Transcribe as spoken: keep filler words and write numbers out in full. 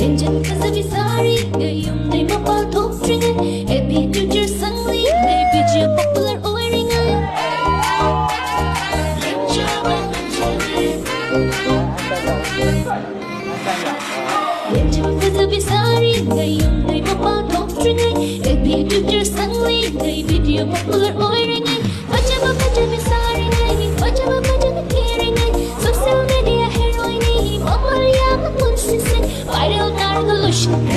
engine ꯐꯖꯕꯤ ꯁꯥꯔꯤꯉꯩ ꯌꯨꯝꯗꯩ ꯃꯄꯥꯟ ꯊꯣꯛꯇ꯭ꯔꯤꯉꯩ ꯑꯦꯐ ꯕꯤ Twitter ꯁꯪꯂꯤꯉꯩ ꯚꯤꯗꯤꯑꯣ ꯄꯣꯄꯨꯂꯔ ꯑꯣꯏꯔꯤꯉꯩ ꯂꯦꯝꯖꯕ ꯐꯖꯕꯤ ꯁꯥꯔꯤꯉꯩ ꯌꯨꯝꯗꯩ ꯃꯄꯥꯟ ꯊꯣꯛꯇ꯭ꯔꯤꯉꯩ ꯑꯦꯐ ꯕꯤ Twitter ꯁꯪꯂꯤꯉꯩ ꯚꯤꯗꯤꯑꯣ ꯄꯣꯄꯨꯂꯔ ꯑꯣꯏꯔꯤꯉꯩ ꯐꯖꯕ ꯐꯖꯕꯤ ꯁꯥꯔꯤꯉꯩ ꯐꯖꯕ ꯐꯖꯕꯤ ꯊꯤꯔꯤꯉꯩ social media heroineꯅꯤ ꯃꯃꯜ ꯌꯥꯝꯕ ꯄꯨꯟꯁꯤꯁꯦ viral ꯇꯥꯔꯒ ꯂꯣꯏꯁꯤꯟꯈ꯭ꯔꯦ